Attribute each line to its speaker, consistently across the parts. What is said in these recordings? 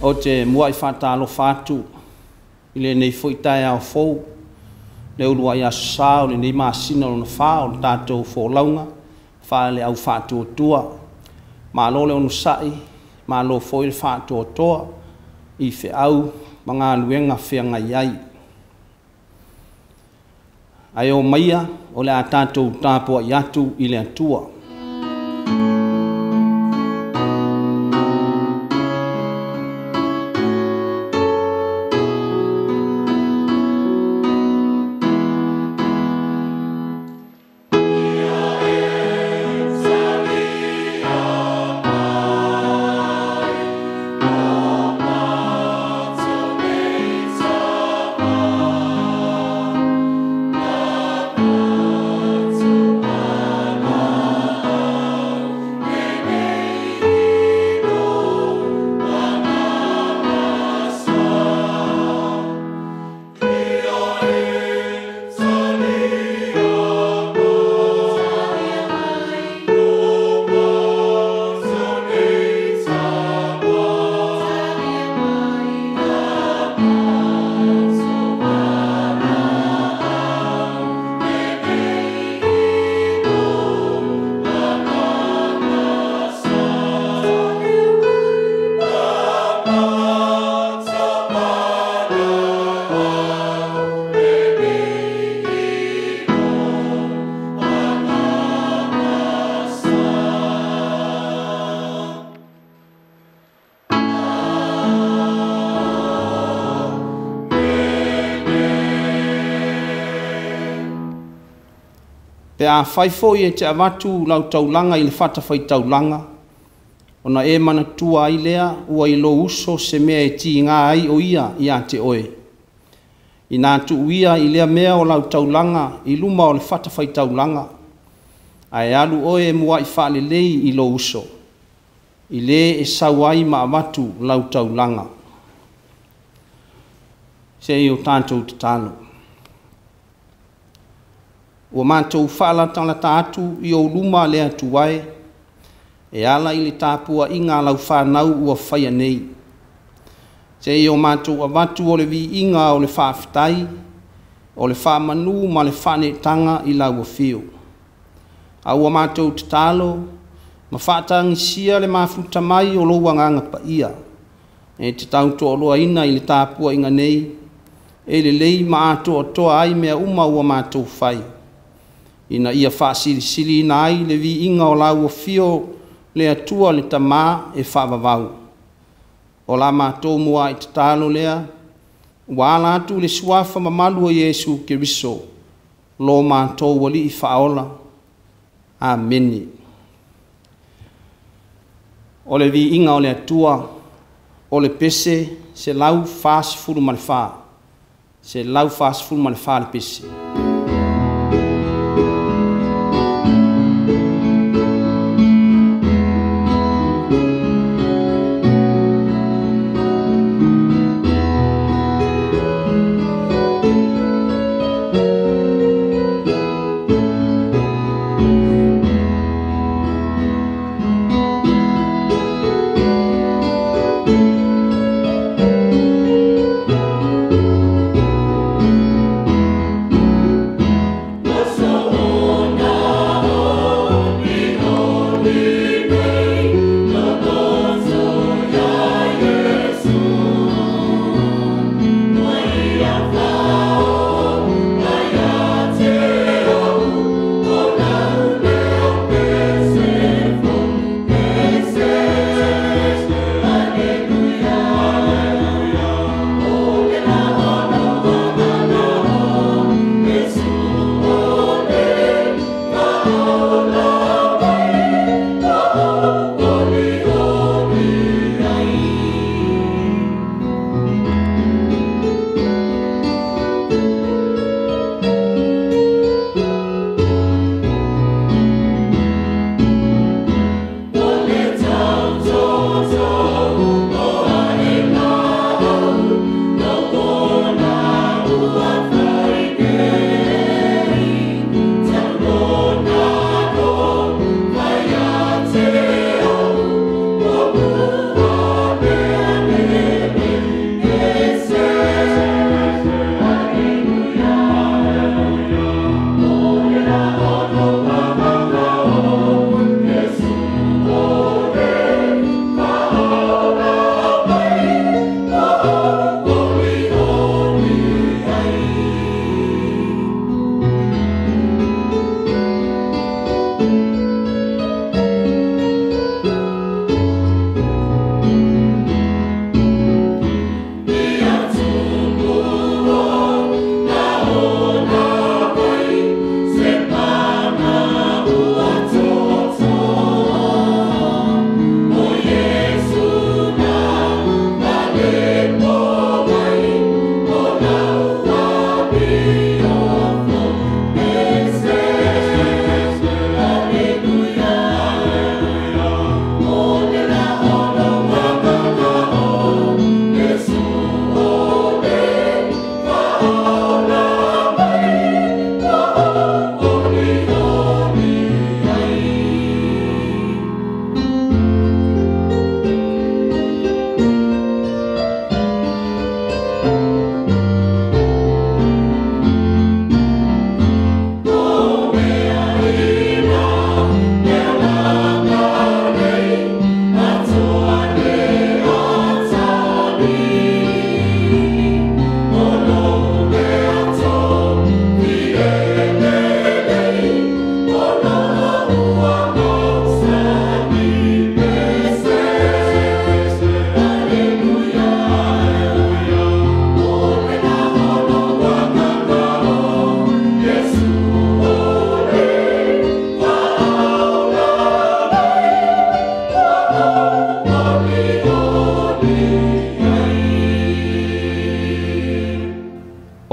Speaker 1: Ou te muai faatalofa atu i lenei foi taeao fou, le uluai aso Sa o lenei masina lona fa o le tatou folauga faale-Au Faatuatua. Malo le onosai, malo foi le faatoatoa i feau ma galuega feagai ai. Ae omaia o le a tatou tapuai atu i le Atua. Pe afai foi e te avatu lau taulaga i le fatafaitaulaga, ona e manatua ai lea ua i lou uso se mea e tiga ai o ia ia te oe. Ina tuu ia i lea mea o lau taulaga i luma o le fatafaitaulaga, ae alu oe e muai faalelei i lou uso, i le e sau ai ma avatu lau taulaga. Se i o tatou tatalo. Ua matou faalatalata atu i ou luma le Atua e, e ala i le tapuaiga a lau fanau ua faia nei. Se i o matou avatu o le viiga o le faafetai, o le faamanu ma le faaneetaga i lau afio. A ua matou tatalo ma faatagisia le mafuta mai o lou Agaga Paia, e te tautoaluaina i le tapuaiga nei, e lelei ma atoatoa ai mea uma ua matou fai, ina ia faasilisiliina ai le viiga o lau afio le Atua le Tama e faavavau. O la matou muai tatalo lea, ua ala atu le suafa mamalu o Iesu Keriso, lo matou Alii Faaola. Amene. O le viiga o le Atua, o le pese 144, 144 le pese.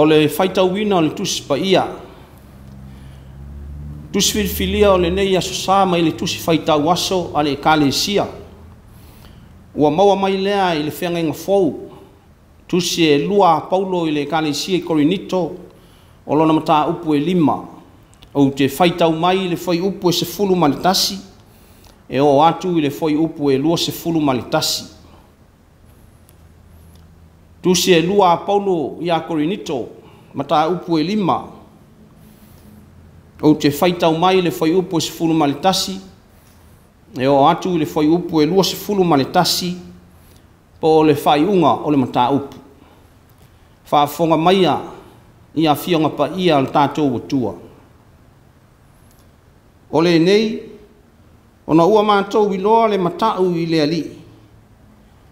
Speaker 1: O le faitauina o le Tusi Paia, tusi filifilia o lenei Aso Sa mai le Tusi Faitau Aso a le Ekalesia, ua maua mai lea i le Feagaiga Fou, tusi e 2 a Paulo i le Ekalesia i Korinito, o lona mataupu e 5. Ou te faitau mai i le fuaiupu e 11 e oo atu i le fuaiupu e 21. Tusi e 2 a Paulo ia Korinito, mataupu e 5. Ou te faitau mai i le fuaiupu e 11 e oo atu i le fuaiupu e 21, po o le faaiuga o le mataupu. Faafofoga maia i afioga paia o le tatou Atua. O lenei, ona ua matou iloa le matau i le Alii,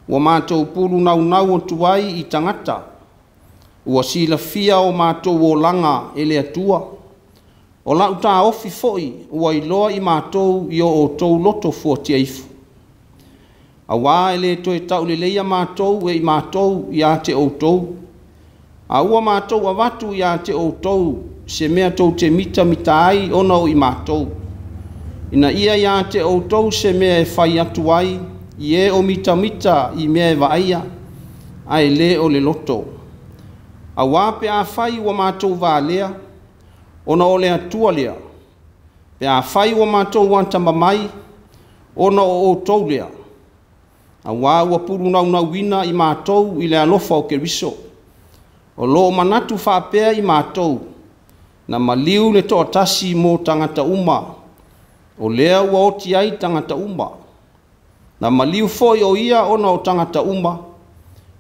Speaker 1: ua matou pulu naunau atu ai i tagata, ua silafia o matou olaga e le Atua, o lau taofi foi ua iloa i matou i o outou loto fuatia ifo. Auā e le toe tauleleia matou e i matou ia te outou, a ua matou avatu ia te outou se mea tou te mitamita ai ona o i matou, ina ia ia te outou se mea e fai atu ai i e o mitamita i mea e vaaia, ae le o le loto. Auā pe afai ua matou valea, ona o le Atua lea, pe afai ua matou atamamai, ona o outou lea, auā ua pulunaunauina i matou i le alofa o Keriso. O loo manatu faapea i matou, na maliu le toatasi mo tagata uma, o lea ua oti ai tagata uma. Na maliu foi o ia ona o tagata uma,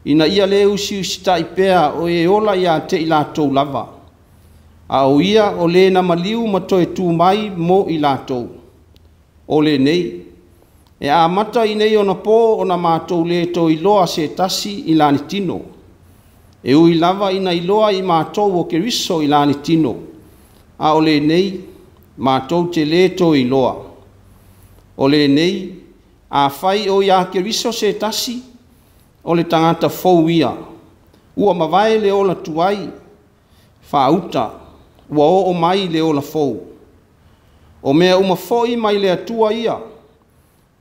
Speaker 1: ina ia le usiusitai pea o e ola ia te i latou lava, a o ia o le na maliu ma toe tu mai mo i latou. O lenei, e amata i nei ona po ona matou le toe iloa se tasi i lani tino. E ui lava ina iloa i matou o Keriso i lani tino, a o lenei, matou te le toe iloa. O lenei, afai o ia Keriso se tasi, o le tagata fou ia, ua mavae le ola tuai, faauta, ua oo mai le ola fou. O mea uma foi mai le Atua ia,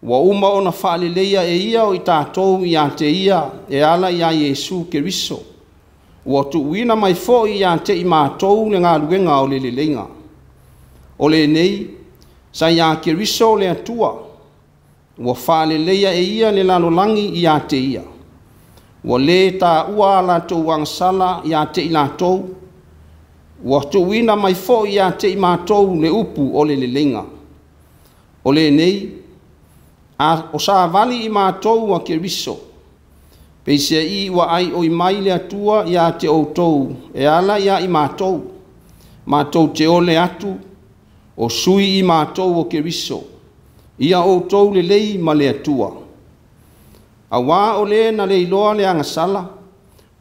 Speaker 1: ua uma ona faaleleia e ia o i tatou ia te ia e ala ia Iesu Keriso. Ua tuuina mai foi ia te i matou le galuega o le leleiga. O lenei, sa ia Keriso le Atua, ua faaleleia e ia le lalolagi ia te ia. Ua le taua a latou agasala ia te i latou, ua tuuina mai foi ia te i matou le upu o le leleiga. O lenei, a o savali i matou a Keriso, peisei ua ai oi mai le Atua ia te outou e ala ia i matou, matou te ole atu, o sui i matou o Keriso, ia outou lelei ma le Atua. Auā o le na le iloa le agasala,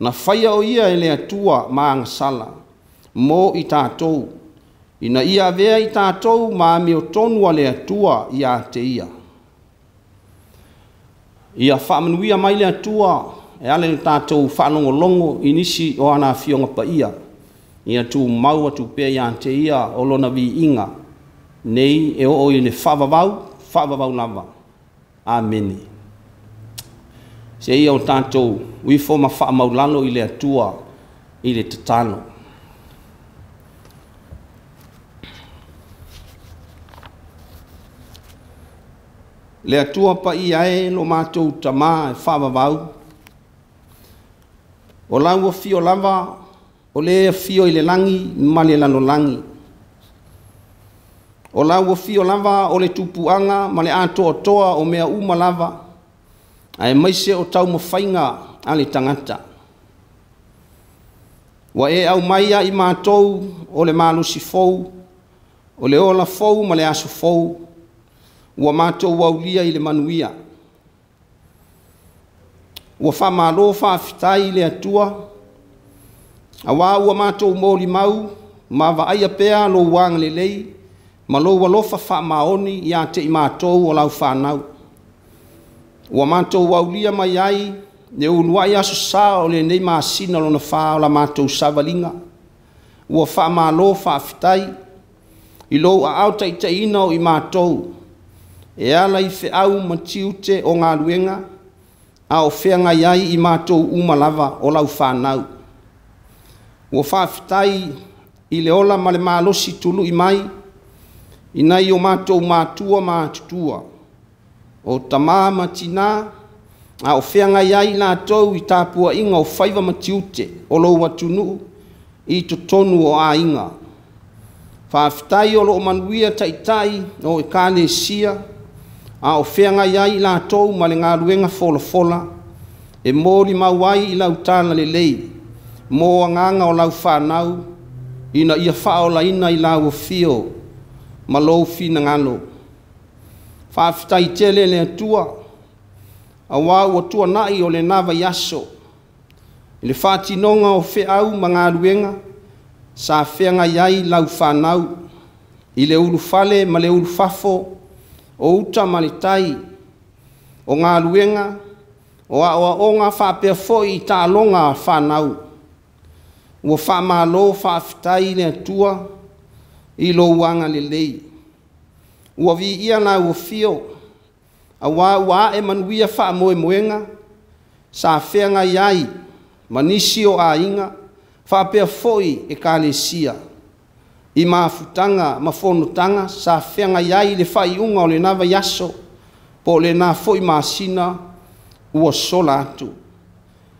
Speaker 1: na faia o ia e le Atua ma agasala, mo i tatou, ina ia avea i tatou ma amiotonu a le Atua ia te ia. Ia faamanuia mai le Atua e ala i le tatou faalogologo i nisi o ana afioga paia, ia tumau atu pea ia te ia o lona viiga, nei e oo i le faavavau, faavavau lava. Amene. Se ia o tatou uifo ma faamaulalo i le Atua i le tatalo. Le Atua paia e lo matou tamā e faavavau, o lau afio lava, o le afio i le lagi ma le lalolagi. O lau afio lava o le tupuaga ma le atoatoa o mea uma lava, ae maise o taumafaiga a le tagata. Ua e aumai ia i matou o le malosi fou, o le ola fou ma le aso fou, ua matou aulia i le manuia. Ua faamalo faafetai i le Atua, auā ua matou molimau ma vaaia pea lou agalelei ma lou alofa faamaoni ia te i matou o lau fanau. Ua matou aulia mai ai le uluai aso sa o lenei masina lona 4 o la matou savaliga. Ua faamalo faafetai i lou aao taitaiina o i matou e ala i feau ma tiute o galuega a o feagai ai i matou uma lava o lau fanau. Ua faafetai i le ola ma le malosi tului mai i nai o matou matua ma atutua, o tamā ma tinā, a o feagai ai latou i tapuaiga o faiva ma tiute o lou atunuu i totonu o aiga. Faafetai o loo manuia taitai o Ekalesia, a o feagai ai latou ma le galuega folafola e molimau ai i lau talalelei mo agaga o lau fanau ina ia faaolaina i lau afio ma lou finagalo. Faafetai tele le Atua, auā ua tuanai o lena vaiaso i le faatinoga o feau ma galuega sa feagai ai lau fanau i le ulufale ma le ulufafo, o uta ma le tai, o galuega, o aoaoga faapea foi i taaloga a fanau. Ua faamalo faafetai i le Atua i lou agalelei. Ua viia lau afio, auā ua ae manuia faamoemoega sa feagai ai ma nisi o aiga faapea foi Ekalesia i mafutaga ma fonotaga sa feagai ai i le faaiuga o lena vaiaso po o lena foi masina ua sola atu.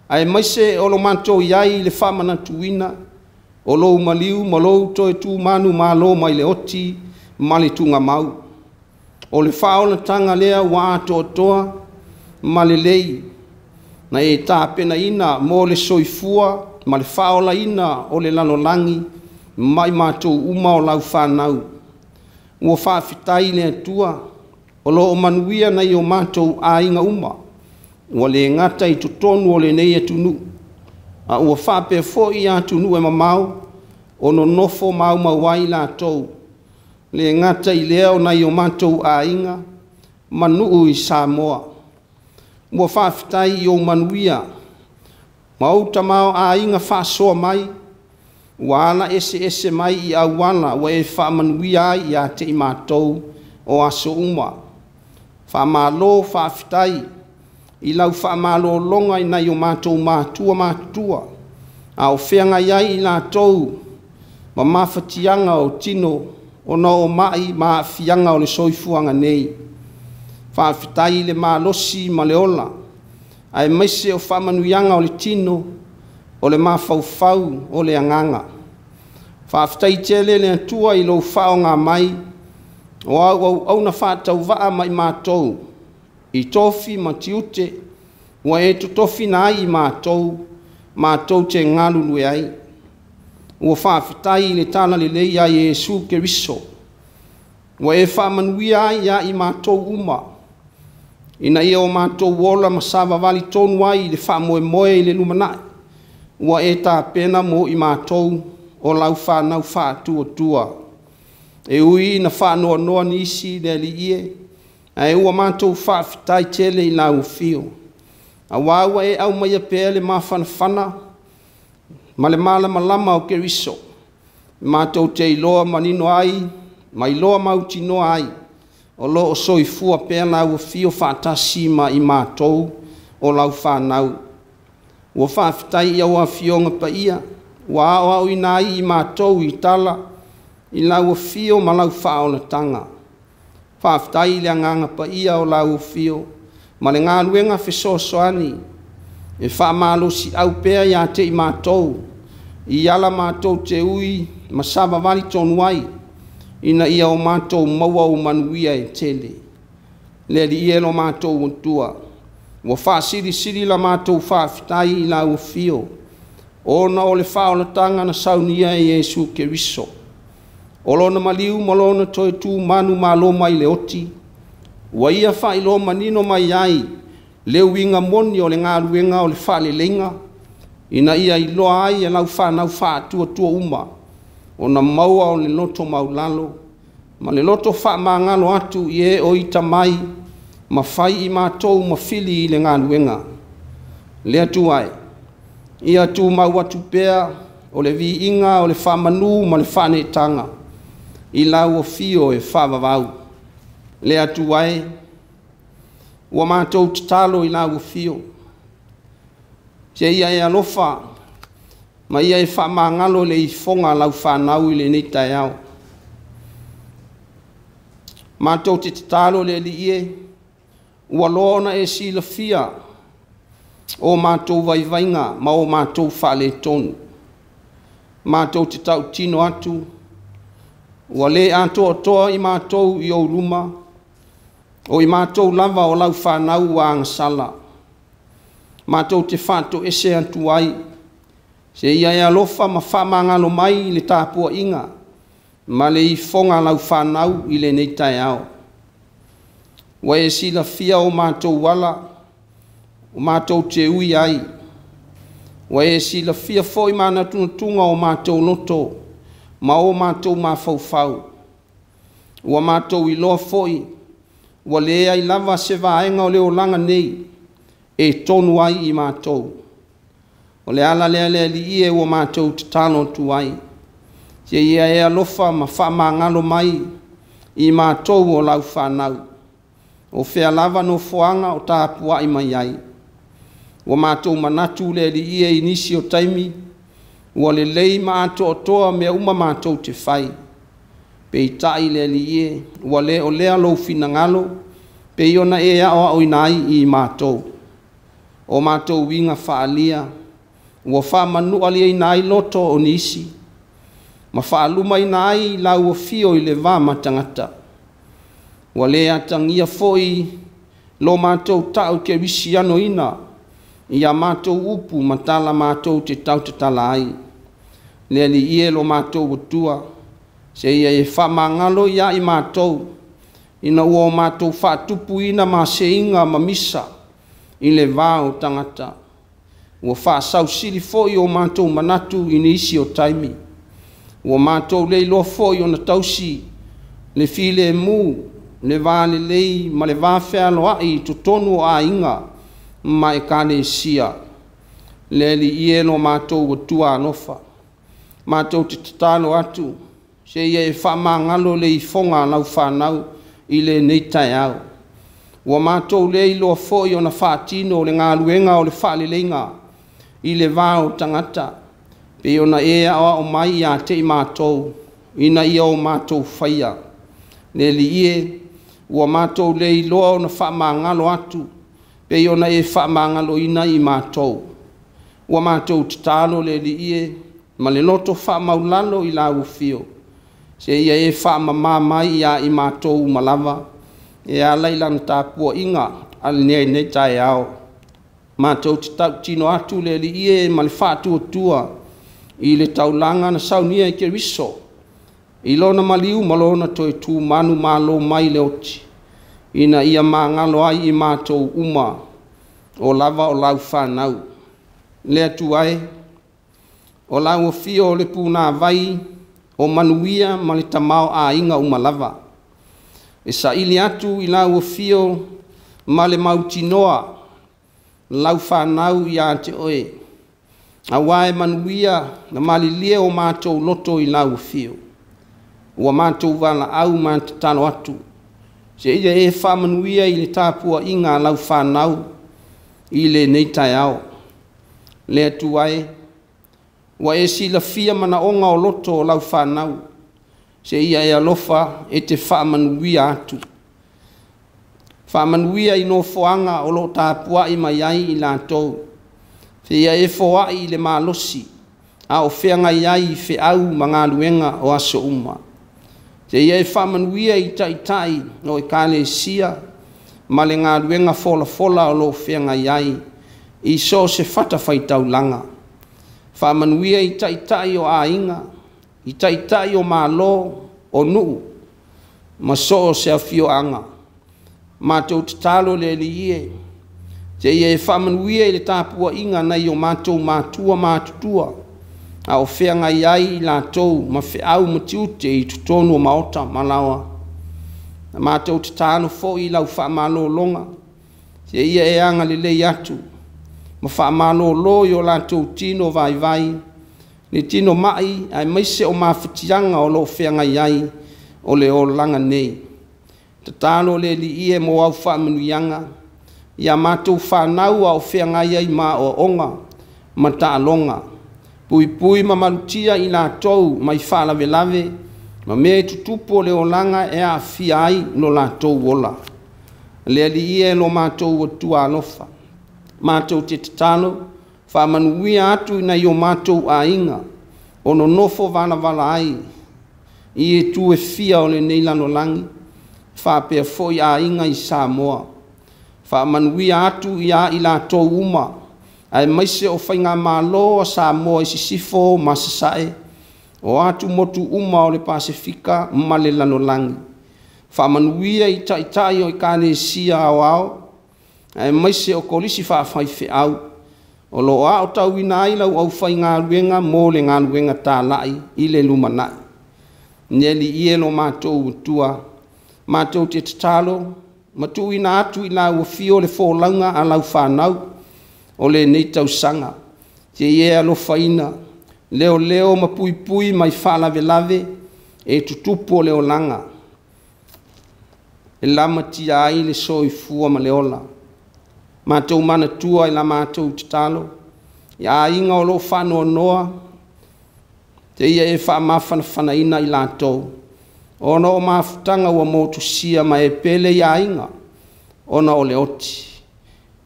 Speaker 1: Aemaise o lo matou i ai i le faamanatuina o lou maliu ma lou toe tumanumalo mai le oti ma le tugamau. O le faaolataga lea ua atoatoa ma lelei na e tapenaina mo le soifua ma le faaolaina o le lalolagi mai matou uma o lau fanau. Ua faafetai i le Atua o loo manuia nai o matou aiga uma, ua le gata i totonu o lenei atunuu, a ua faapea foi atunuu e mamao o nonofo maumau ai latou. Le gata i lea o nai o matou aiga ma nuu i Samoa. Ua faafetai i ou manuia ma ou tamaoaiga faasoa mai, ua ala eseese mai i auala ua e faamanuia ai ia te i matou o aso uma. Faamalo faafetai i lau faamalologa i nai o matou matua matutua, a o feagai ai i latou ma mafatiaga o tino ona o mai ma aafiaga o le soifuaga nei. Faafetai i le malosi ma le ola, aemaise o faamanuiaga o le tino, o le mafaufau, o le agaga. Faafetai tele le Atua i lou faaaoga mai o au auauna faatauvaa mai matou i tofi ma tiute ua e totofina ai i matou, matou te galulue ai. Ua faafetai i le talalelei ia Iesu Keriso, ua e faamanuia ai ia i matou uma, ina ia o matou ola ma savavali tonu ai i le faamoemoe i le lumanai, ua e tapena mo i matou o lau fanau faatuatua. E ui ina faanoanoa nisi le Alii e, ae ua matou faafetai tele i lau afio, auā ua e aumaia pea le mafanafana ma le malamalama o Keriso, matou te iloa manino ai ma iloa mautinoa ai o loo soifua pea lau afio faatasi ma i matou o lau fanau. Ua faafetai i au afioga paia ua aoaoina ai i matou i tala i lau afio ma lau faaolataga. Faafetai i le agaga paia o lau afio ma le galuega fesoasoani e faamalosiau pea ia te i matou i ala matou te ui ma savavali tonu ai, ina ia o matou maua o manuia e tele. Le Alii e lo matou Atua, ua faasilisili la matou faafetai i lau afio, ona o le faaolataga na saunia e Iesu Keriso, o lona maliu ma lona toe tumanumalo mai le oti, ua ia faailoa manino mai ai le uiga moni o le galuega o le faaleleiga, ina ia iloa ai e lau fanau faatuatua uma, ona maua o le loto maulalo ma le loto faamagalo atu i e o ita mai ma fai i matou ma fili i le galuega. Le Atua e, ia tumau atu pea o le viiga o le faamanu ma le faaneetaga i lau afio e faavavau. Le Atua e, ua matou tatalo i lau afio, seia e alofa ma ia e faamagalo le ifoga a lau fanau i lenei taeao. Matou te tatalo le Alii e, ua loa ona e silafia o matou vaivaiga ma o matou faaletonu. Matou te tautino atu, ua le atoatoa i matou i ou luma, o i matou lava o lau fanau ua agasala. Matou te faatoese atu ai, seia e alofa ma faamagalo mai i le tapuaiga ma le ifoga a lau fanau i lenei taeao. Ua e silafia o matou ala, o matou te ui ai. Ua e silafia foi manatunatuga o matou loto ma o matou mafaufau. Ua matou iloa foi, ua leai lava se vaega o le olaga nei e tonu ai i matou. O le ala lea le Alii e ua matou tatalo atu ai, seia e alofa ma faamagalo mai i matou o lau fanau, o fea lava nofoaga o tapuai mai ai. Ua matou manatu le Alii e i nisi o taimi, ua lelei ma atoatoa mea uma matou te fai. Peitai le Alii e, ua le o lea lou finagalo, pei ona e aoaoina ai i matou. O matou uiga faaalia, ua faamanualiaina ai loto o nisi, ma faalumaina ai lau afio i le va ma tagata. Ua le atagia foi lo matou tau kerisianoina ia matou upu ma tala matou te tautatala ai. Le Alii e lo matou Atua, seia e faamagalo ia i matou, ina ua o matou faatupuina maseiga ma misa i le va o tagata. Ua faasausili foi o matou manatu i nisi o taimi. Ua matou le iloa foi ona tausi le filemu, le va lelei ma le va fealoai i totonu o aiga ma ekalesia. Le Alii e lo matou Atua alofa, matou te tatalo atu, seia e faamagalo le ifoga a lau fanau i lenei taeao. Ua matou le iloa foi ona faatino le galuega o le faaleleiga i le va o tagata, pei ona e aoao mai ia te i matou, ina ia o matou faia. Le Alii e, ua matou le iloa ona faamagalo atu, pei ona e faamagaloina i matou. Ua matou tatalo le Alii e, ma le loto faamaulalo i lau afio, seia e faamama mai ia i matou uma lava, e ala i lana tapuaiga a lenei taeao. Matou te tautino atu le Alii e ma le faatuatua i le taulaga na saunia e Keriso, i lona maliu ma lona toe tumanu malo mai le oti, ina ia magalo ai i matou uma, o lava o lau fanau. Le Atua e, o lau afio o le punavai o manuia ma le tamaoaiga uma lava. E saili atu i lau afio ma le mautinoa lau fanau ia te oe, auā e manuia na malilie o matou loto i lau afio. Ua matou valaau ma tatalo atu, seia e faamanuia i le tapuaiga a lau fanau i lenei taeao. Le Atua e, ua e silafia manaoga o loto o lau fanau, seia e alofa e te faamanuia atu. Faamanuia i nofoaga o lo o tapuai mai ai i latou, seia e foai i le malosi, a o feagai ai i feau ma galuega o aso uma. Seia e faamanuia i taitai o ekalesia ma le galuega folafola o lo o feagai ai i so o se fatafaitaulaga. Faamanuia i taitai o aiga, i taitai o malo, o nuu, ma so o se afioaga. Matou tatalo le Alii e, seia e faamanuia i le tapuaiga nai o matou matua matutua, a o feagai ai i latou ma feau ma tiute i totonu o maota ma laoa. Matou tatalo foi i lau faamalologa, seia e agalelei atu, ma faamalōlō i o latou tino vaivai, le tino ma'i aemaise o mafatiaga o lo o feagai ai o le olaga nei. Tatalo le Alii e mo au faamanuiaga ia matou fanau a o feagai ai ma aoaoga ma taaloga, puipui ma malutia i latou mai faalavelave ma mea e tutupu o le olaga e aafia ai lo latou ola. Le Alii e lo matou Atua alofa, matou te tatalo, faamanuia atu i nai o matou aiga o nonofo valavala ai i itu e fia o lenei lalolagi, faapea foi aiga i Samoa. Faamanuia atu ia i latou uma, aemaise o Faigamalo a Samoa i Sisifo ma Sasae, o atumotu uma o le Pasefika ma le lalolagi. Faamanuia i Taitai o Ekalesia aoao, aemaise o Kolisi Faafaifeau, o lo o aotauina ai lau aufaigaluega mo le galuega talai i le lumanai. Le Alii e lo matou Atua, matou te tatalo ma tuuina atu i lau afio le folauga a lau fanau o lenei tausaga, se i e alofaina, leoleo ma puipui mai faalavelave e tutupu o le olaga, e lamatia ai le soifua ma le ola. Matou manatua i la matou tatalo i aiga o lo o faanoanoa, seia e faamafanafanaina i latou, ona o mafutaga ua motusia ma e pele i aiga, ona o le oti.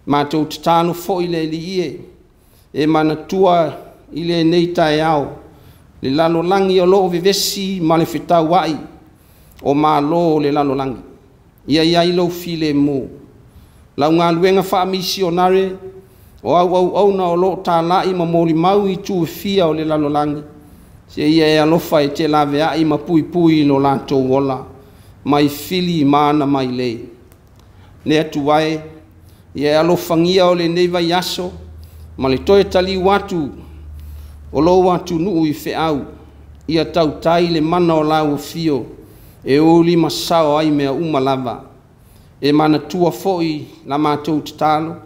Speaker 1: Matou tatalo foi le Alii e, e manatua i lenei taeao le lalolagi o lo o vevesi ma le fetauai o malo o le lalolagi. Ia i ai lou filemu, lau galuega faamisionare, o au auauna o lo o talai ma molimau i itu e fia o le lalolagi, seia e alofa e te laveai ma puipui i lo latou ola, mai fili ma ana mailei. Le Atua e, ia e alofagia o lenei vaiaso ma le toe taliu atu o lou atunuu i feau, ia tautai le mana o lau afio e ulimasao ai mea uma lava. E manatua foi la matou tatalo,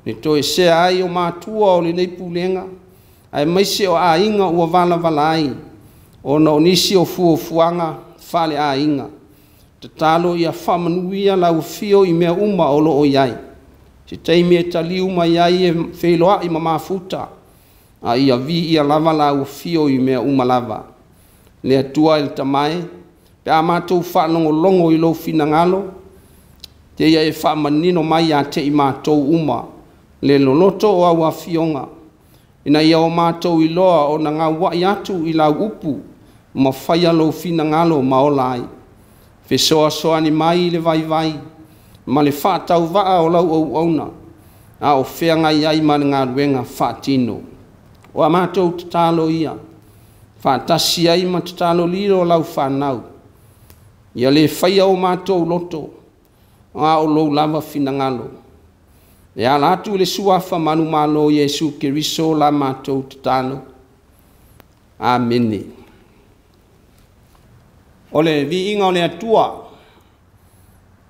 Speaker 1: le toesea ai o matua o lenei pulega, aemaise o aiga ua valavala ai, ona o nisi o fuafuaga faaleaiga. Tatalo ia faamanuia lau afio i mea uma o lo o i ai. Se taimi e taliu mai ai e feiloai ma mafuta, a ia viia lava lau afio i mea uma lava. Le Atua e le Tama e, pe a matou faalogologo i lou finagalo, seia e faamanino mai ia te i matou uma le loloto o au afioga, ina ia o matou iloa ona gauai atu i lau upu ma faia lou finagalo ma ola ai. Fesoasoani mai i le vaivai ma le faatauvaa o lau auauna, a o feagai ai ma le galuega faatino. O a matou tatalo ia, faatasi ai ma tatalo lilo o lau fanau, ia le faia o matou loto, a o lou lava finagalo. E ala atu i le suafa manumalo o Iesu Keriso la matou tatalo. Amene. O le viiga o le Atua,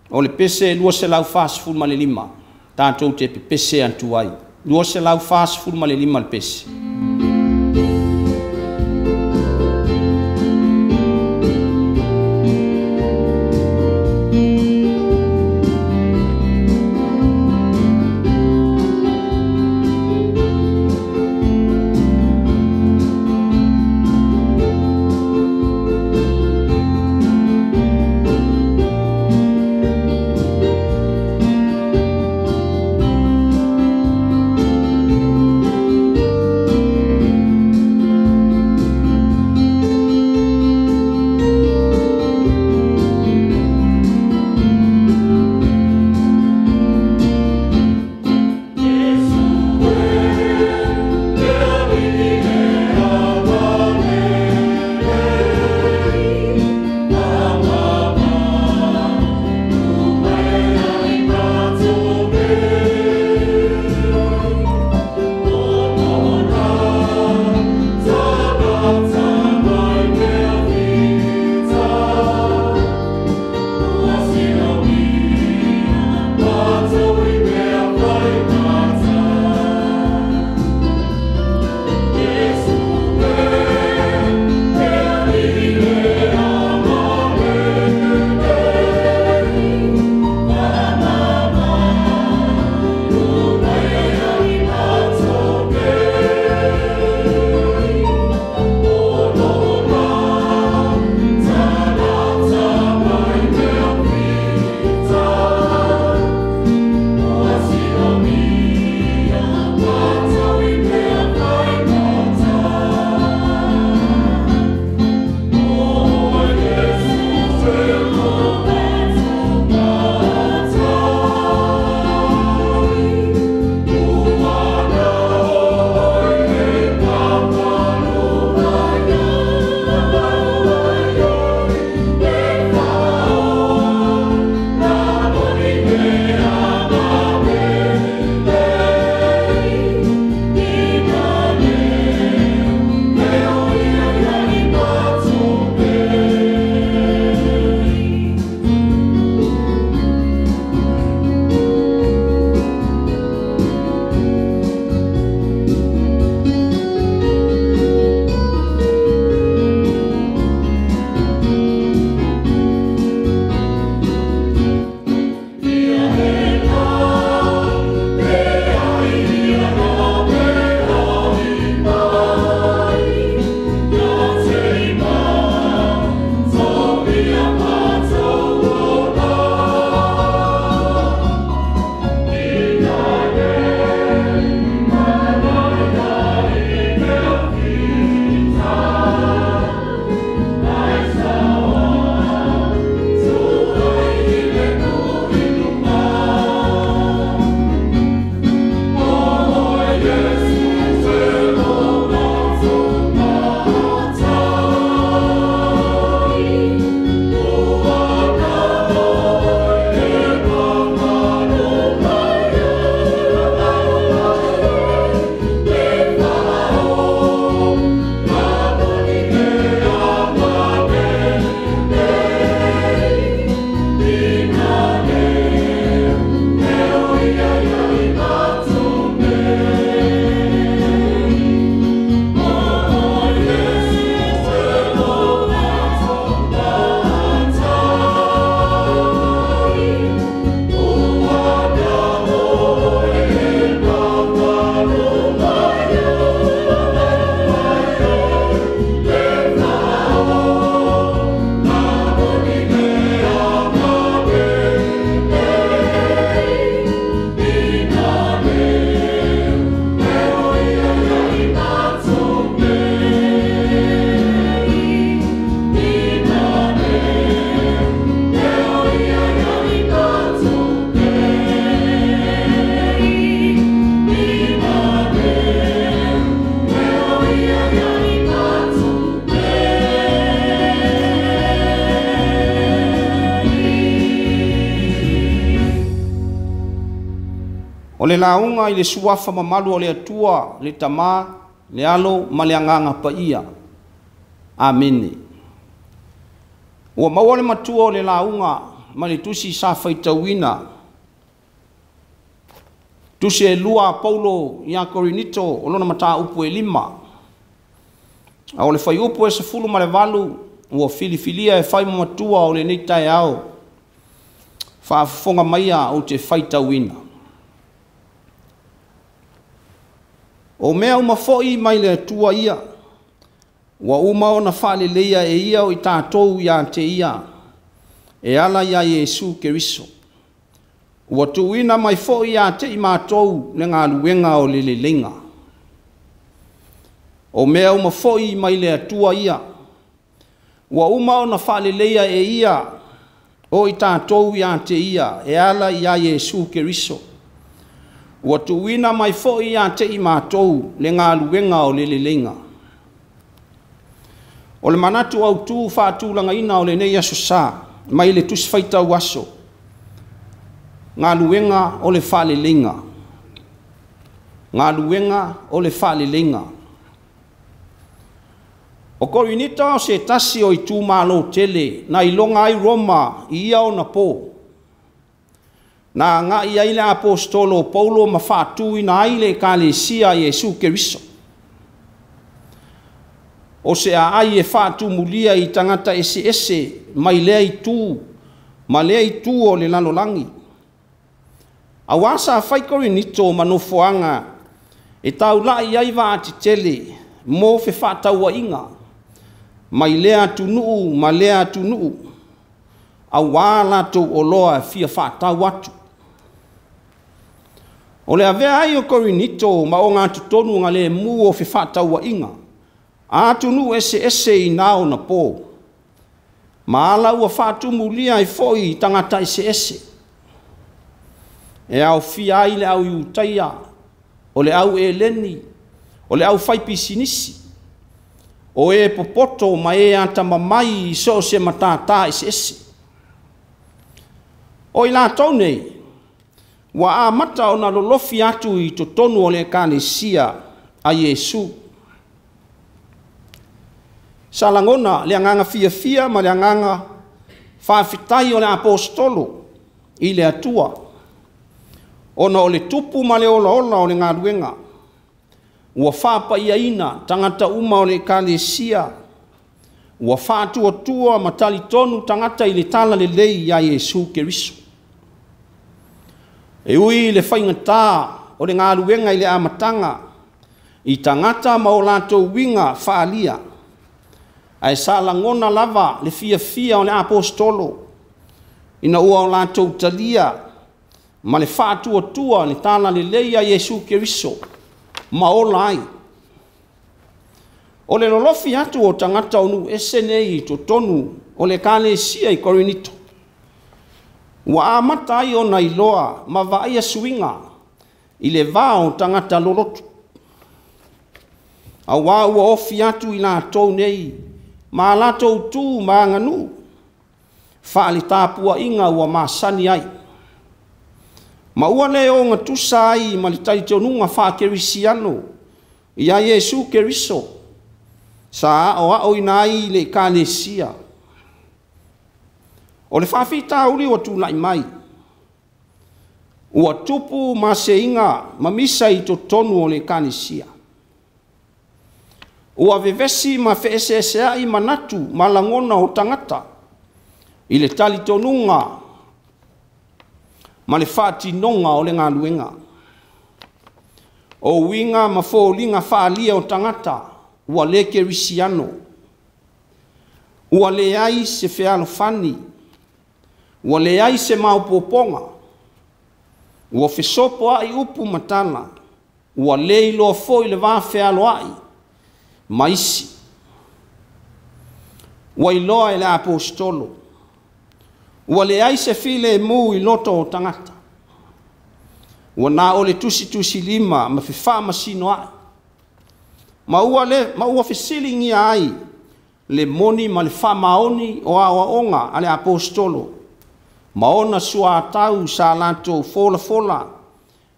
Speaker 1: o le pese 245, tatou te pepese atu ai. 245 le pese. O le lauga i le suafa mamalu o le Atua, le Tama, le Alo ma le Agaga Paia. Amene. Ua maua le matua o le lauga ma le tusi sa faitauina. Tusi e 2 a Paulo ia Korinito o lona mataupu e 5. A o le faiupu e 18 ua filifilia e fai ma matua o lenei taeao. Faafofoga maia ou te faitauina. O mea uma foi mai le Atua ia, ua uma ona faaleleia e ia o i tatou ia te ia, e ala ia Iesu Keriso. Ua tuuina mai foi ia te i matou le galuega o le leleiga. O mea uma foi mai le Atua ia, ua uma ona faaleleia e ia o i tatou ia te ia, e ala ia Iesu Keriso. Ua tuuina mai foi ia te i matou le galuega o le leleiga. O le manatu autu faatulagaina o lenei aso sa, mai le tusi faitau aso, galuega o le faaleleiga. Galuega o le faaleleiga. O Korinito o se tasi o itumalo tele na iloga ai Roma i ia ona po. Na agai ai le apostolo o Paulo ma faatuina ai le ekalesia a Iesu Keriso. O se aai e faatumulia i tagata eseese mai lea itu ma lea itu o le lalolagi. Auā sa fai Korinito ma nofoaga e taula'i ai vaatetele mo fefaatauaiga mai lea atunuu ma lea atunuu, auā latou oloa e fia faatau atu. O le avea ai o Korinito ma ogatotonu galemu o fefaatauaiga a atunuu eseese i na ona po, ma ala ua faatumulia ai foi i tagata eseese, e aofia ai le au Iutaia, o le au Eleni, o le au faipisinisi, o e popoto ma e atamamai i so o se matātā eseese. O i latou nei, ua amata ona lolofi atu i totonu o le ekalesia a Iesu. Sa lagona le agaga fiafia ma le agaga faafetai o le apostolo i le Atua, ona o le tupu ma le olaola o le galuega, ua faapaiaina tagata uma o le ekalesia, ua faatuatua ma talitonu tagata i le talalelei ia Iesu Keriso. E ui i le faigatā o le galuega i le amataga, i tagata ma o latou uiga faaalia, ae sa lagona lava le fiafia o le apostolo, ina ua o latou talia ma le faatuatua le talalelei a Iesu Keriso ma ola ai. O le lolofi atu o tagata o nuu ese nei i totonu o le ekalesia i Korinito, ua amata ai ona iloa ma vaaia suiga i le va o tagata lolotu. Auā ua ofi atu i latou nei ma latou tu ma aganuu, faaletapuaiga ua masani ai, ma ua le ogatusa ai ma le talitonuga faakerisiano ia Iesu Keriso, sa aoaoina ai le ekalesia. O le faafitauli ua tula'i mai, ua tupu maseiga ma misa i totonu o le ekalesia. Ua vevesi ma feeseesea'i manatu ma lagona o tagata i le talitonuga ma le faatinoga o le galuega. O uiga ma foliga faaalia o tagata ua le kerisiano, ua leai se fealofani, ua leai se maopoopoga, ua fesopoa'i upu ma tala, ua le iloa foi le va fealoa'i ma isi. Ua iloa e le apostolo, ua leai se filemu i loto o tagata, ua na o le tusitusilima ma fefaamasinoa'i, ma ua fesiligia ai le moni ma le faamaoni o aoaoga a le apostolo, ma ona suatau sa latou folafola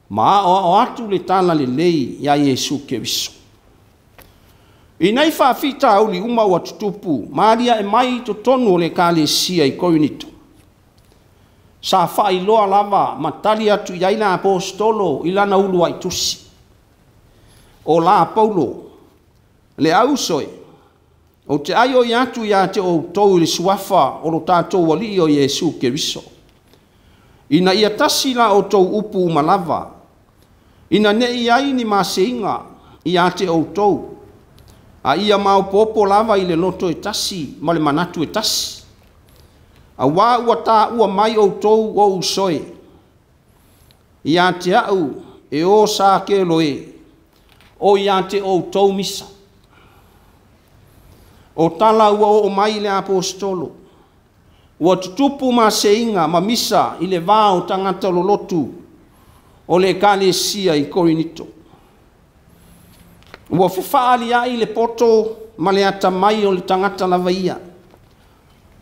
Speaker 1: Ma aoao atu le talalelei ia Iesu Keriso. I nei faafitauli uma ua tutupu, ma alia'e mai i totonu o le Ekalesia i Korinito, sa faailoa lava ma tali atu i ai le Aposetolo i lana uluai tusi. O la Paulo, le auso e, ou te aioi atu ia te outou i le suafa o lo tatou Alii o Iesu Keriso, ina ia tasi la outou upu uma lava, ina ne i ai ni maseiga ia te outou, a ia maopoopo lava i le loto e tasi ma le manatu e tasi. Auā ua taua mai outou o uso e, ia te au e o sa keloe, o ia te outou misa. O tala ua oo mai i le Aposetolo, ua tutupu maseiga ma misa i le va o tagata lolotu o le Ekalesia i Korinito. Ua fefaaliai le poto ma le atamai o le tagata lava ia,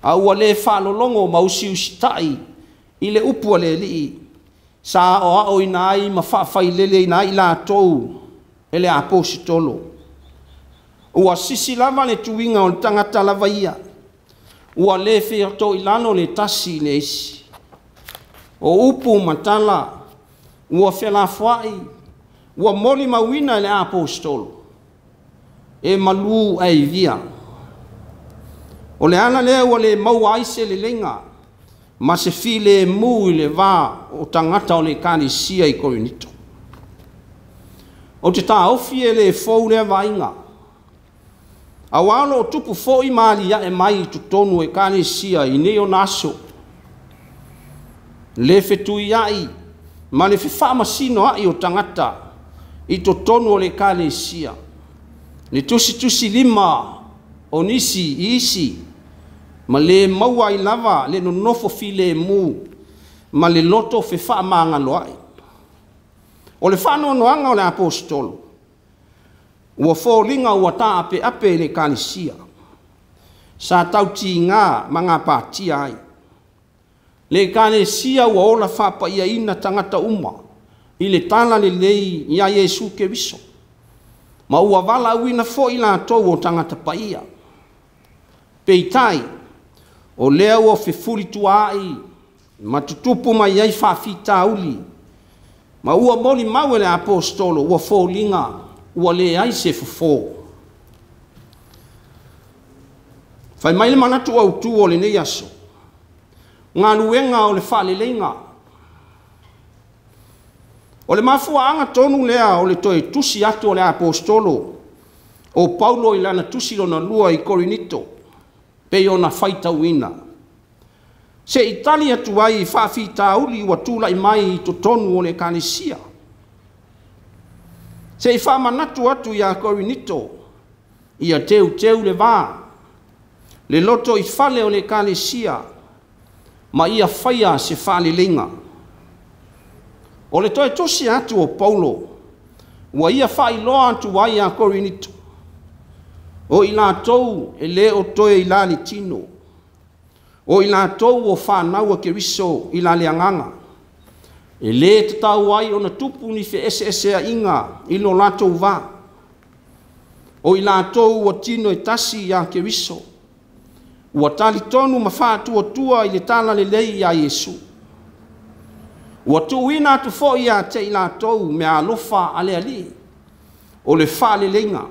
Speaker 1: a ua le faalologo ma usiusitai i le upu a le Alii, sa aoaoina ai ma faafaileleina ai latou e le Aposetolo. Ua sisi lava le tuiga o le tagata lava ia, ua le featoilalo le tasi i le isi. O upu ma tala ua felafoai, ua molimauina e le Aposetolo, e malū ae ivia. O le ala lea ua le maua ai se leleiga ma se filemu i le va o tagata o le Ekalesia i Korinito. Ou te taofi e le fou lea vaaiga, auā o lo o tupu foi ma alia'e mai i totonu o Ekalesia i nei ona aso, le fetuiai ma le fefaamasinoai o tagata i totonu o le Ekalesia, le tusitusilima o nisi i isi, ma le maua ai lava le nonofo filemu ma le loto fefaamagaloai. O le faanoanoaga o le Aposetolo, ua foliga ua taapeape i le Ekalesia, sa tautiga ma gapatia ai. Le Ekalesia ua ola faapaiaina tagata uma i le talalelei ia Iesu Keriso, ma ua valaauina foi latou o tagata paia. Peitai, o lea ua fefulisua'i ma tutupu mai ai faafitauli, ma ua molimau e le Aposetolo ua foliga ua leai se fofo. Fai mai le manatu autū o lenei aso, galuega o le faaleleiga. O le mafuaaga tonu lea o le toe tusi atu o le Aposetolo o Paulo i lana tusi lona lua i Korinito, pei ona faitauina, se i tali atu ai i faafitauli ua tulai mai i totonu o le Ekalesia. Se i faamanatu atu ia Korinito, ia teuteu le va, le loto i fale o le Ekalesia, ma ia faia se faaleleiga. O le toe tusi atu o Paulo, ua ia faailoa atu ai ia Korinito, o i latou e le o toe i la le tino, o i latou o fanau a Keriso i la le agaga, e le tatau ai ona tupu ni feeseeseaiga i lo latou va. O i latou ua tino e tasi ia Keriso, ua talitonu ma faatuatua i le talalelei ia Iesu. Ua tuuina atu foi ia te i latou meaalofa a le Alii, o le faaleleiga,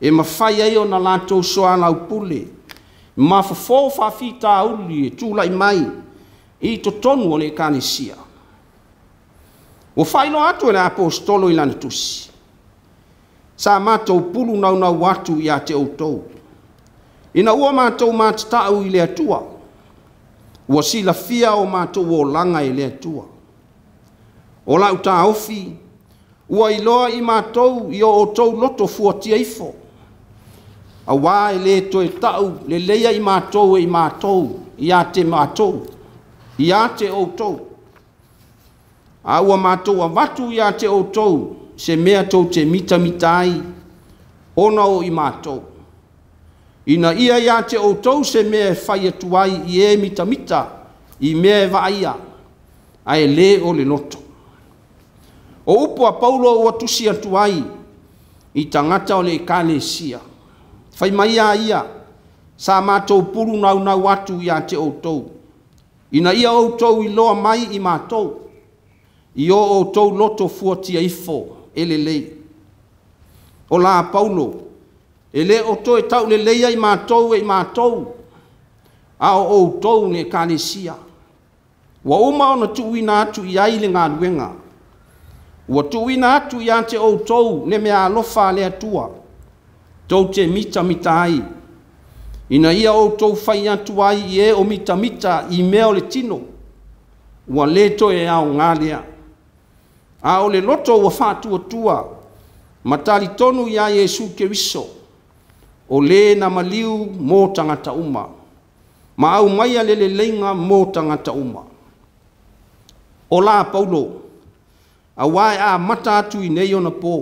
Speaker 1: e mafai ai ona latou soalaupule ma fofo faafitauli e tulai mai i totonu o le Ekalesia. Ua faailoa atu e le Aposetolo i lana tusi, sa matou pulu naunau atu ia te outou, ina ua matou matatau i le Atua, ua silafia o matou olaga e le Atua. O lau taofi, ua iloa i matou i o outou loto fuatia ifo, auā e le toe ta'u leleia i matou e i matou, ia te matou, ia te outou. A ua matou avatu ia te outou se mea tou te mitamita ai, ona o i matou. Ina ia ia te outou se mea e fai atu ai i e mitamita i mea e vaaia, ae le o le loto. O upu a Paulo ua tusi atu ai i tagata o le Ekalesia. Fai mai a ia, sa matou pulu naunau atu ia te outou, ina ia outou iloa mai i matou, i o outou loto fuatia ifo e lelei. O la Paulo, e le o toe tauleleia i matou e i matou, a o outou le Ekalesia. Ua uma ona tuuina atu i ai le galuega. Ua tuuina atu ia te outou le mea alofa a le Atua, tou te mitamita ai, ina ia outou fai atu ai i e o mitamita i mea o le tino, ua le toe aoga lea. A o le loto ua faatuatua, ma talitonu ia Iesu Keriso, o le na maliu mo tagata uma, ma aumaia le leleiga mo tagata uma. O la Paulo, auā e amata atu i nei ona pō,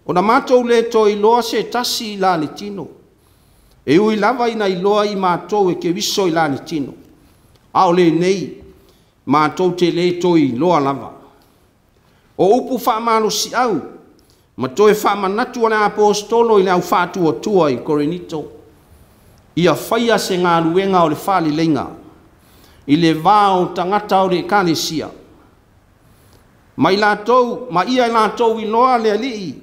Speaker 1: ona matou lē toe iloa se tasi i la le tino, e ui lava ina iloa i matou e Keriso i la le tino, a o lenei matou te lē toe iloa lava. O upu faamalosiau ma toe faamanatu a le Aposetolo i le au faatuatua i Korinito, ia faia se galuega o le faaleleiga i le va o tagata o le Ekalesia, ma i latou, ma ia latou iloa le Alii,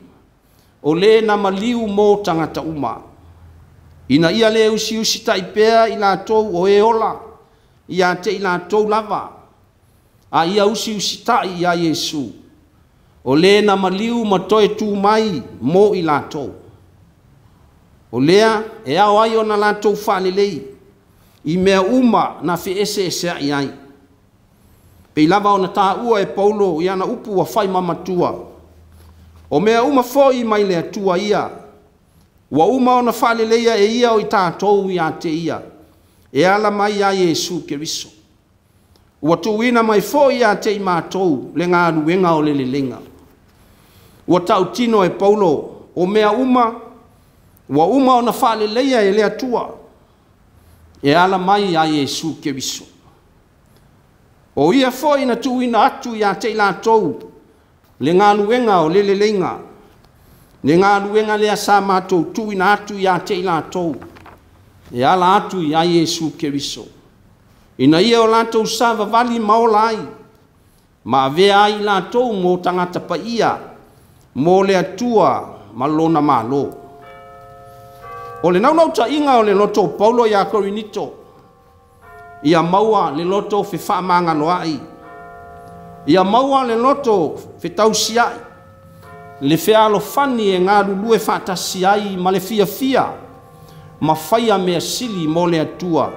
Speaker 1: o le na maliu mo tagata uma, ina ia le usiusitai pea i latou o e ola, ia te i latou lava, a ia usiusitai ia Iesu, o le na maliu ma toe tu mai mo i latou. O lea e ao ai ona latou faalelei i mea uma na feeseeseai ai. Pei lava ona taua e Paulo i ana upu ua fai ma matua, o mea uma foi mai le Atua ia, ua uma ona faaleleia e ia o i tatou ia te ia, e ala mai ia Iesu Keriso. Ua tuuina mai foi ia te i matou le galuega o le leleiga. Ua tautino e Paulo, o mea uma ua uma ona faaleleia e le Atua, e ala mai ia Iesu Keriso. O ia foi na tuuina atu ia te i latou le galuega o le leleiga, le galuega lea sa matou tuuina atu ia te i latou, e ala atu ia Iesu Keriso, ina ia o latou savavali ma ola ai, ma avea ai latou mo tagata paia, mo le Atua ma lona Malo. O le naunautaiga o le loto o Paulo ia Korinito, ia maua le loto fefaamagaloai, ia maua le loto fetausiai, le fealofani e galulue faatasi ai ma le fiafia, ma faia mea sili mo le Atua,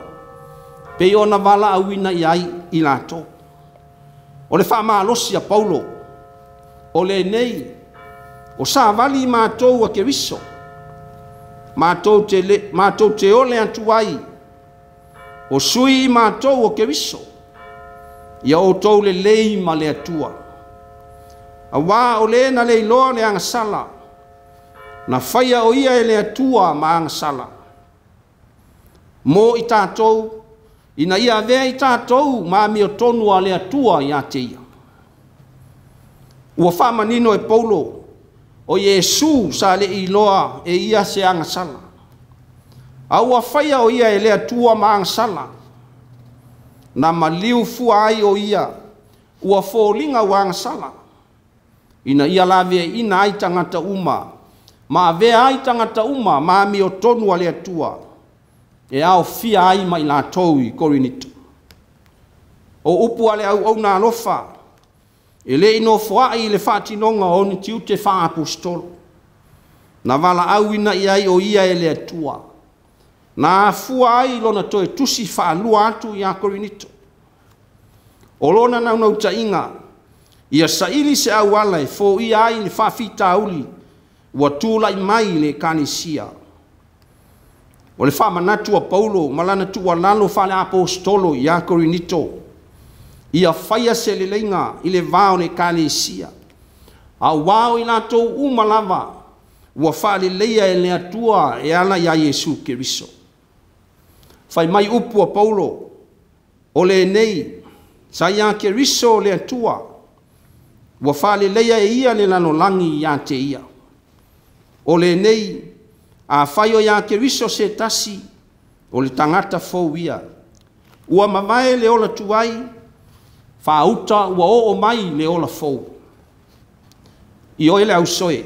Speaker 1: pei ona valaauina i ai i latou. O le faamalosi a Paulo, o lenei, o savali matou a Keriso, matou te ole atu ai, o sui matou o Keriso, ia outou lelei ma le Atua. Auā o le na leiloa le agasala, na faia o ia e le Atua ma agasala, mo i tatou, ina ia avea i tatou ma amiotonu a le Atua ia te ia. Ua faamanino e Paulo, o Iesu sa le iloa e ia se agasala, a ua faia o ia e le Atua ma agasala, na maliu fua ai o ia, ua foliga ua agasala, ina ia laveaiina ai tagata uma, ma avea ai tagata uma ma amiotonu a le Atua, e aofia ai ma i latou i Korinito. O upu a le auauna alofa, e le i nofoai i le faatinoga o ni tiute faaapostolo, na valaauina i ai o ia e le Atua, na afua ai lona toe tusi faalua atu ia Korinito. O lona naunautaiga, ia saili se auala e foia ai le faafitauli ua tulai mai i le Ekalesia. O le faamanatu a Paulo ma lana tuualalo faale-aposetolo ia Korinito, ia faia se leleiga i le va o le Ekalesia, auā o i latou uma lava ua faaleleia e le Atua e ala ia Iesu Keriso. Fai mai upu a Paulo, o lenei, sa ia Keriso le Atua, Ua faaleleia e ia le lalolagi ia te ia. O lenei, afai o ia Keriso se tasi, o le tagata fou ia. Ua mavae le ola tuai, faauta ua oo mai le ola fou. I oe le ausoe,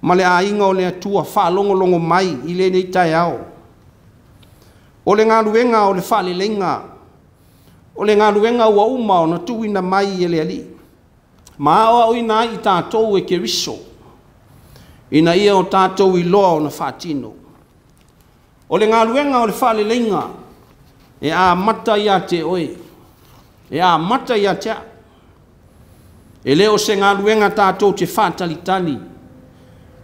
Speaker 1: ma le aiga o le Atua faalogologo mai i lenei taeao. O le galuega o le faaleleiga, o le galuega ua uma ona tuuina mai e le Alii, ma aoaoina ai i tatou e Keriso, ina ia o tatou iloa ona faatino. O le galuega o le faaleleiga, e amata ia te oe, e amata ia te au. E le o se galuega tatou te faatalitali,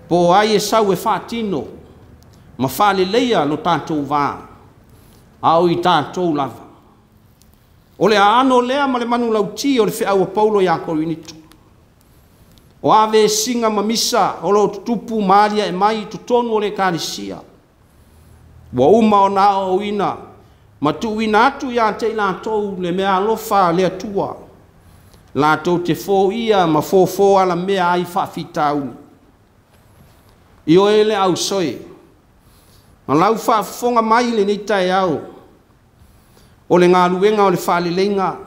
Speaker 1: po o ai e sau e faatino ma faaleleia lo tatou va, a o i tatou lava. O le aano lea ma le manulauti o le feau a Paulo ia Korinito. O a vesiga ma misa o lo o tutupu ma aliae mai i totonu o le Ekalesia, ua uma ona aoaoina ma tuuina atu ia te i latou le meaalofa a le Atua, latou te foia ma fofo alamea ai faafitauli. Ioe le ausoe, ma lau faafofoga mai i lenei taeao, o le galuega o le faaleleiga,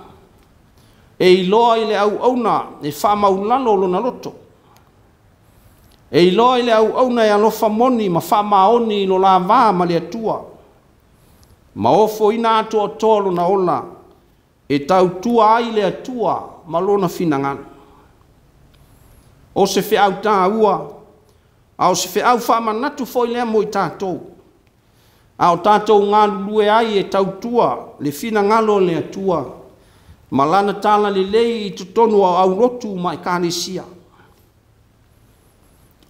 Speaker 1: e iloa i le auauna e faamaulalo lona loto, e iloa i le auauna e alofa moni ma faamaoni i lo la va ma le Atua, ma ofoina atoatoa lona ola, e tautua ai le Atua ma lona finagalo. O se feau taua, a o se feau faamanatu foi lea mo i tatou, a o tatou galulue ai e tautua le finagalo o le Atua ma lana talalelei i totonu o aulotu ma Ekalesia.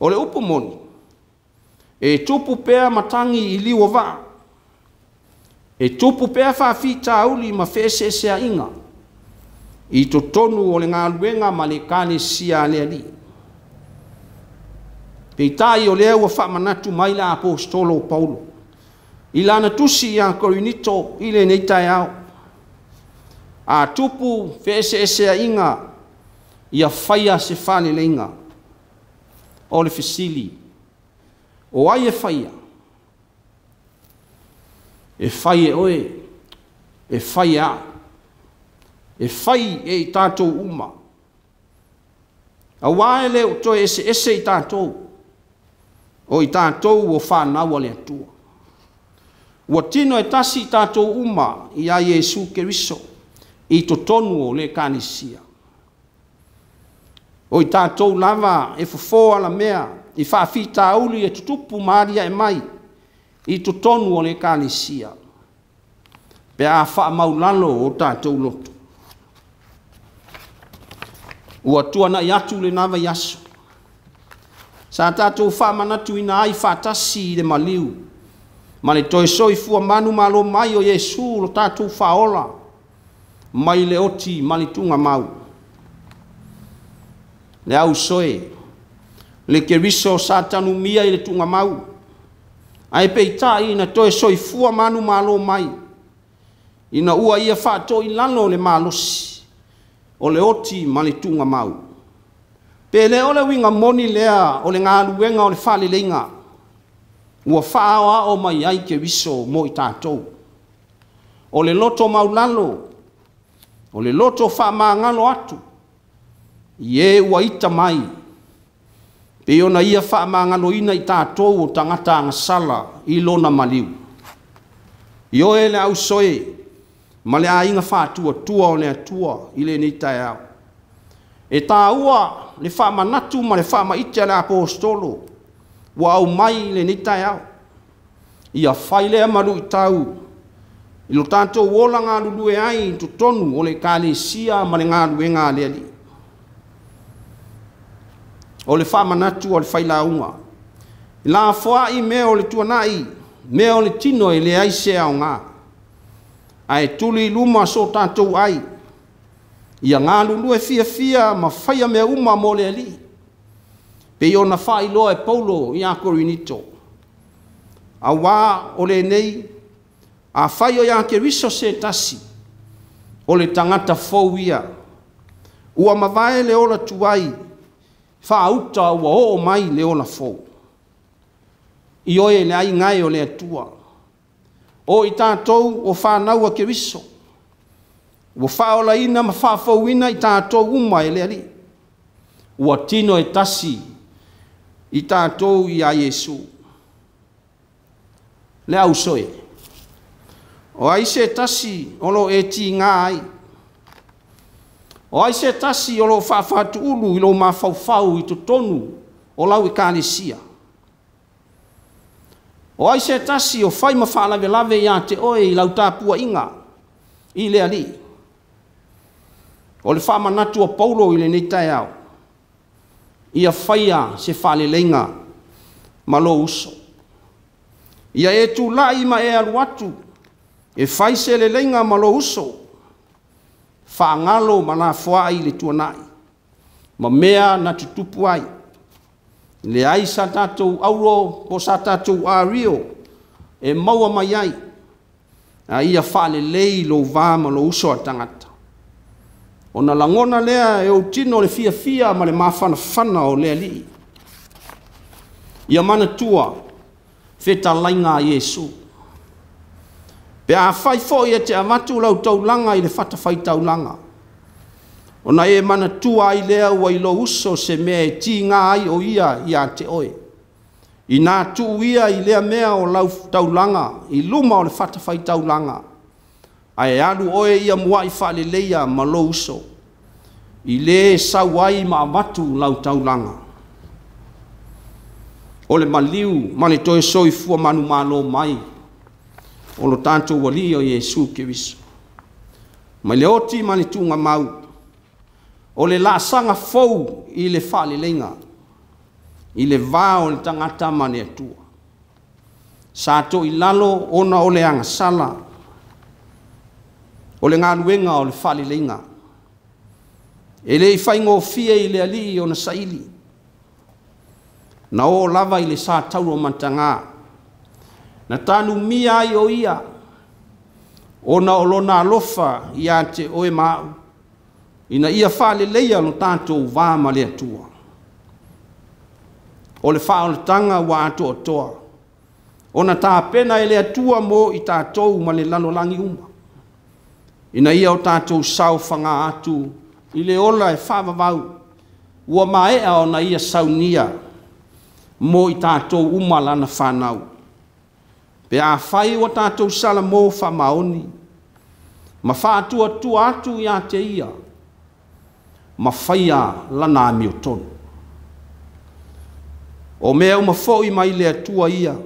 Speaker 1: O le upu moni, e tupu pea matagi i liu o vaa, e tupu pea faafitauli ma feeseeseaiga i totonu o le galuega ma le Ekalesia a le Alii. Peitai o lea ua faamanatu mai le aposetolo o Paulo i lana tusi ia Korinito i lenei taeao. A tupu feeseeseaiga, ia faia se faaleleiga. O le fesili, o ai e faia? E fai e oe, e fai e au, e fai e i tatou uma. Auā e le o toe eseese i tatou, o i tatou o fanau a le Atua. Ua tino e tasi i tatou uma ia Iesu Keriso i totonu o le Ekalesia. O i tatou lava e fofo alamea i faafitauli e tutupu ma aliae mai i totonu o le Ekalesia, pe a faamaulalo o tatou loto. Ua tuanai atu lena vaiaso, sa tatou faamanatuina ai faatasi i le maliu ma le toe soifua manumalo mai o Iesu lo tatou faaola mai le oti ma le tugamau. Le ausoe, le Keriso sa tanumia i le tugamau, ae peitai ina toe soifua manumalo mai, ina ua ia faatoilalo le malosi o le oti ma le tugamau. Pe le o le uiga moni lea o le galuega o le faaleleiga, ua faaoao mai ai Keriso mo i tatou. O le loto maulalo, o le loto faamagalo atu, i e ua ita mai, pei ona ia faamagaloina i tatou o tagata agasala i lona maliu. Ioe le ausoe ma le aiga faatuatua o le Atua i lenei taeao. E tāua le faamanatu ma le faamaite a le aposetolo ua aumai i lenei taeao. Ia fai lea maluitau i lo tatou ola galulue ai i totonu o le Ekalesia ma le galuega a le Alii. O le faamanatu o le failauga, lafoai mea o le tuanai, mea o le tino e leai se aoga, ae tuli i luma so tatou ai, ia galulue fiafia ma faia mea uma mo le Alii, pei ona faailoa e Paulo ia Korinito. Auā o lenei, afai o ia Keriso se tasi, o le tagata fou ia. Ua mavae le ola tuai, faauta ua oo mai le ola fou. I oe le aiga e o le Atua, o i tatou o fanau a Keriso, ua faaolaina ma faafouina i tatou uma e le Alii, ua tino e tasi i tatou ia Iesu. Le auso e, o ai se tasi o lo o e tiga ai, o ai se tasi o lo o faafatuulu i lou mafaufau i totonu o lau ekalesia, o ai se tasi o fai ma faalavelave ia te oe i lau tapuaiga i le Alii. O le faamanatu a Paulo i lenei taeao, ia faia se faaleleiga ma lou uso. Ia e tulai ma e alu atu, e fai se leleiga ma lou uso, faagalo ma lafoai le tuanai, ma mea na tutupu ai. Leai sa tatou auro po sa tatou ario e maua mai ai, a ia faalelei lou va ma lou uso a tagata. Ona lagona lea e ou tino le fiafia ma le mafanafana o le Alii. Ia manatua fetalaiga a Iesu. Pe afai foi e te avatu lau taulaga i le fatafaitaulaga, ona e manatua ai lea ua i lou uso se mea e tiga ai o ia ia te oe. Ina tuu ia i lea mea o lau taulaga i luma o le fatafaitaulaga, ae alu oe ia muai faaleleia ma lou uso, i le sau ai ma avatu lau taulaga. O le maliu ma le toe soifua manumalo mai o lo tatou Alii o Iesu Keriso. Mai le oti ma le tuugamau, o le laasaga fou i le faaleleiga, i le va o le tagata ma le Atua. Sa toilalo ona o le agasala, o le galuega o le faaleleiga. E le i faigofie i le Alii ona saili, na oo lava i le sa tauamataga, na tanumia ai o ia, ona o lona alofa ia te oe ma au, ina ia faaleleia lo tatou va ma le Atua. O le faaolataga ua atoatoa, ona tapena e le Atua mo i tatou ma le lalolagi uma, ina ia o tatou saofaga atu i le ola e faavavau, ua maea ona ia saunia mo i tatou uma lana fanau. Pe afai ua tatou salamo faamaoni, ma faatuatua atu ia te ia, ma faia lana amiotonu. O mea uma foi mai le Atua ia,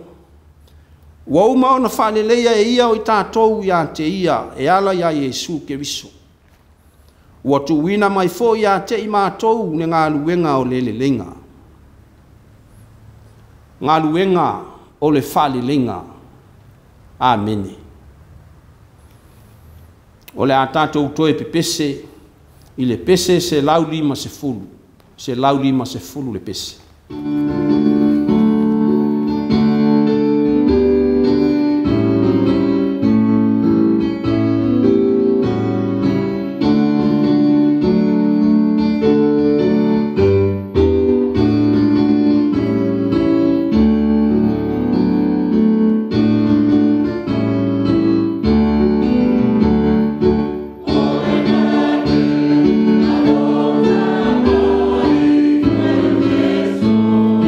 Speaker 1: ua uma ona faaleleia e ia o i tatou ia te ia, e ala ia Iesu Keriso. Ua tuuina mai foi ia te i matou le galuega o le leleiga. Galuega o le faaleleiga. Amene. O le a tatou toe pepese i le pese 150, 150 le pese.
Speaker 2: Alofa mai,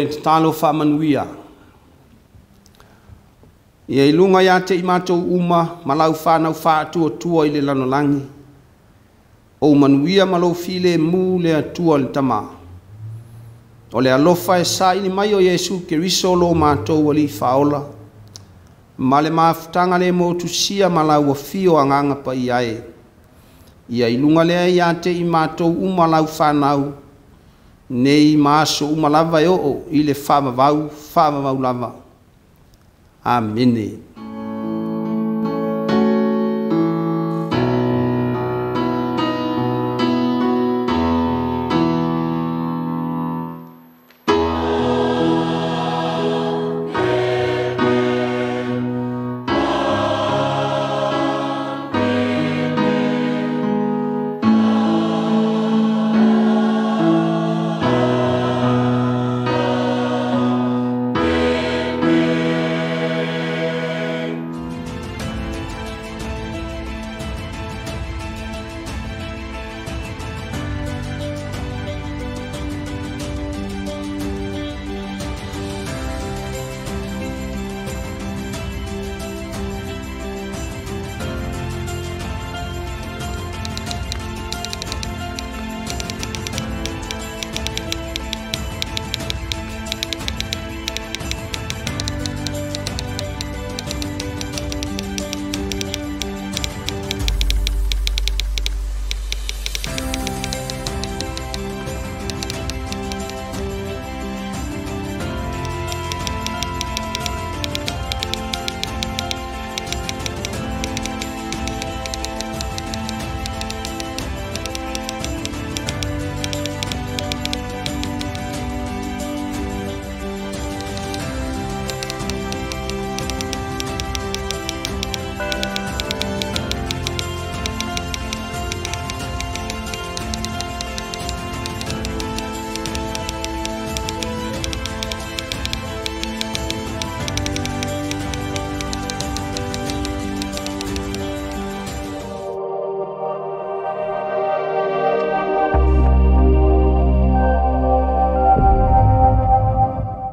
Speaker 1: le tatalo faamanuia. Ia i luga ia te i matou uma ma lau fanau faatuatua i le lalolagi, o manuia ma lou filemu le Atua le Tama. O le alofa e saili mai o Iesu Keriso lo matou Alii Faaola, ma le mafutaga le motusia ma lau afio Agaga Paia e. Ia i luga lea ia te i matou uma lau fanau, nei ma aso uma lava e oo i le faavavau, faavavau lava. Amene.